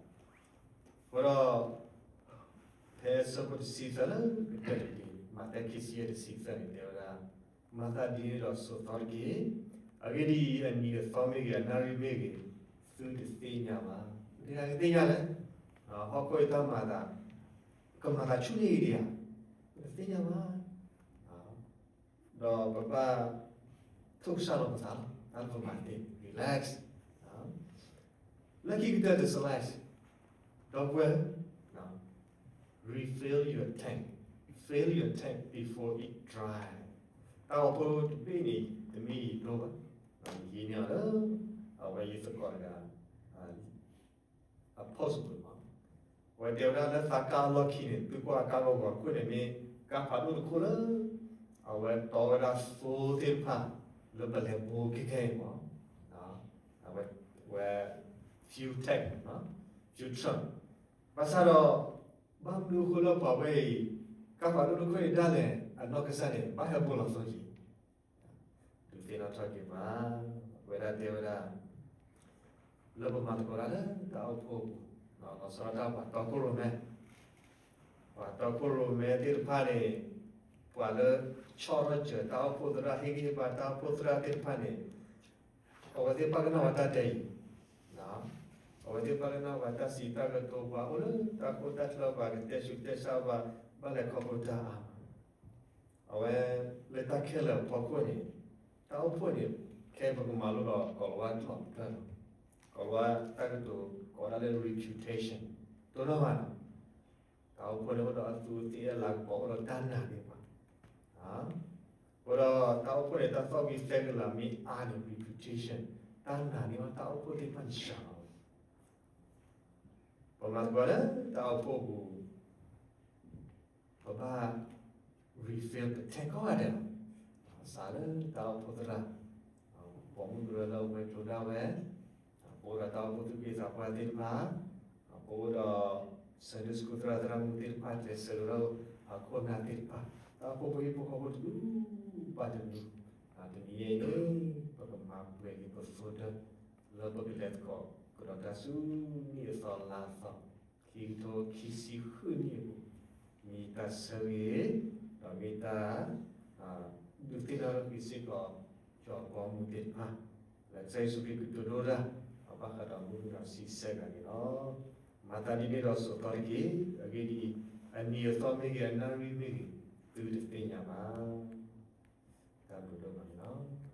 အဃိဒီး ဖဲဆၢဖိတဆံသၢလၢကတၢၢ်တက့ၢ်, မးသဲခံဆံယဲၢ်တဆံသၢန့ၣ် တဲဝဲဒၣ်, မၤသးဒ်န့ၣ်ဒီးဆိးသီတက့ၢ်. အဂ့ၢ်ဒ်အံၤ, အနံၤအသီမ့ၢ်ဂ့ၤ, အနၣ်ရံၣ်မ့ၢ်ဂ့ၤ, သုတသ့ၣ်ညါဘၣ်. တဂၤကသ့ၣ်ညါလဲၣ်. ဟီၣ်ခိၣ်အတၢ်မၤသး, ကမၤသးဆူၣ်န့ၢ်ဂ့ၤဒံးဧါ, တသ့ၣ်ညါဘၣ်. ဒီးပဘၣ်ထိၣ်ကစၢ်လီၤပသးလီၤ, တၢ်လၢပမၤသ့, relax. လၢခံကတၢၢ်တ slide, ဒီပုၢ်ဝဲၢ်, refill your tank, fill your tank before it dry. တၢ်ဂီၤဖိတဘ့ၣ်န့ၣ် တမ့ၢ်ယံာ်ဒိၣ်ဘၣ်, ယဟံးန့ၢ်အီၤလၢ အဝဲယသကိးတဂၤ အ post ပူၤမး, အဝဲတဲဝဲဒၣ်လၢသးကါအလီၢ်ခံန့ၣ် သုကွၢ်ကါဂီၤဂီၤခိၣ်န့ၣ်မ့ၢ် ကါဖးဒိၣ်တခိၣ်လၢ အဝဲတီဝဲဒၣ်သိသ့ၣ်တဖၣ် လၢပလဲၤဘိခဲခဲအံၤမး, အဝဲ ဝဲ fuel tank, fuel truck, ဘၣ်ဆၣ်ဒီး ဘၣ်မနုၤအဃိလၢပှၤဝဲအံၤ ကါပၤဒိၣ်တခိၣ်အံၤဒၣ်လဲာ် အနီၢ်ကစၢ်န့ၣ် ဘၣ်ဟဲဘူးလီၤသိက့ၤ ဒုးသ့ၣ်နီၣ်ထီၣ်က့ၤပှၤ, အဝဲဒၣ်တဲဝဲဒၣ် လၢပမၤသကိးတၢ်လၢတၢ်အိၣ်ဖှိၣ်အပူၤ, လီၤဆီဒၣ်တၢ်ပှၤတီခိၣ်ရိၣ်မဲ, ပှၤတီခိၣ်ရိၣ်မဲသ့ၣ်တဖၣ်န့ၣ်, ပှၤလၢဆီၣ်ထီၣ်စၢၤတၢ်အိၣ်ဖှိၣ်သရၣ် ဟ့ၣ်ဂံၢ်ဟ့ၣ်ဘါတၢ်အိၣ်ဖှိၣ်သရၣ်သ့ၣ်တဖၣ်န့ၣ်, အဝဲသ့ၣ်ပာ်ကနၣ်ဝဲတၢ်တဲအံၤ, အဝဲသ့ၣ်ပာ်ကနၣ်ဝဲတၢ်စံးတၢ်ကတိၤ ပှၤအိၣ်လၢတၢ်ခိတၢ်ချၢ ပှၤကတဲဆူးတဲဆါ ပှၤဘၣ်လဲၤခီဖျိတၢ်အါမး, အဝဲလၢတၢ်ခဲလၢာ်အဖီခိၣ်န့ၣ်, တၢ်အိၣ်ဖှိၣ်န့ၣ် ခဲအံၤပကမၤလိဒီး ကိၤလၤဝါကျိာ်တဖျၢၣ်လီၤ. ကိၤလၤဝါတၢ်ကတိၤကိးဒၣ်လၢ reputation တိၢ်နီၣ်ဘၣ်လီၤ. တၢ်အိၣ်ဖှိၣ်န့ၣ်အိၣ်ဒီးအသူးအသ့ၣ် အလၤကပီၤ အိၣ်ဒီးတၢ်နာ်န့ၢ်ပှၤ, အဃိဒီးတၢ်အိၣ်ဖှိၣ်န့ၣ် တၢ်သီၣ်ဝံၤသဲကလၤမ့ၢ်အါန့ၣ် reputation, တၢ်နာ်န့ၢ်ဘၣ်တၢ်အိၣ်ဖှိၣ်သ့ၣ်တဖၣ်န့ၣ်စှၤလီၤဝဲ. ပမၤသကိးလၢတၢ်အိၣ်ဖှိၣ်အပူၤ ပဘၣ် refill ပထဲကိးဂၤဒဲးလီၤ. စးလၢတၢ်အိၣ်ဖှိၣ်သရၣ်, ပိာ်မုၣ်ကရၢလၢအဝဲကျိၤဒၣ်ဝဲ, ပအိၣ်ဒီးတၢ်အိၣ်ဖှိၣ်သူၣ်က့သးပှၢ်သ့ၣ်တဖၣ်, ပအိၣ်ဒီး Sunday School သရၣ်သရၣ်မုၣ်သ့ၣ်တဖၣ် ကျဲးစၢးဒီးအခိၣ်နၢ်သ့ၣ်တဖၣ်, တၢ်အိၣ်ဖှိၣ်ဖိဟံၣ်ဖိဃီဖိတဒူၣ်ဘၣ်တဒူၣ်, တနံၤအံၤန့ၣ် ပကမၤပှဲၤက့ၤပသိဒၢ လၢပကလဲၤသကိးကဒီးတၢ်ဆူနံၣ်အသီလါအသီ ခံကထိခံဆံဃုနံၣ်အပူၤ, မ့ၢ်တၢ်ဆၢဂ့ၤ, ဒီးမ့ၢ်တၢ် ဒုးသ့ၣ်နီၣ်ထီၣ်က့ၤစ့ၢ်ကီး ကၠီပိာ်မုၣ်သ့ၣ်တဖၣ်, လၢကစၢ်ယ့ၣ်ၡူးခရံာ်ကတိၤဒိတၢ် အဘၣ်ဃးဒီးမုၢ်နံၤဒီးဆံဆဲဂၤန့ၣ်လီၤ. မၤသးဒ်န့ၣ်ဒီးဆိးသီတက့ၢ်. အဂ့ၢ်ဒ်အံၤ, အနံၤအသီမ့ၢ်ဂ့ၤ အနၣ်ရံၣ်မ့ၢ်ဂ့ၤ, သုတသ့ၣ်ညါဘၣ်. တၢ်ဘျုးဒိၣ်မး.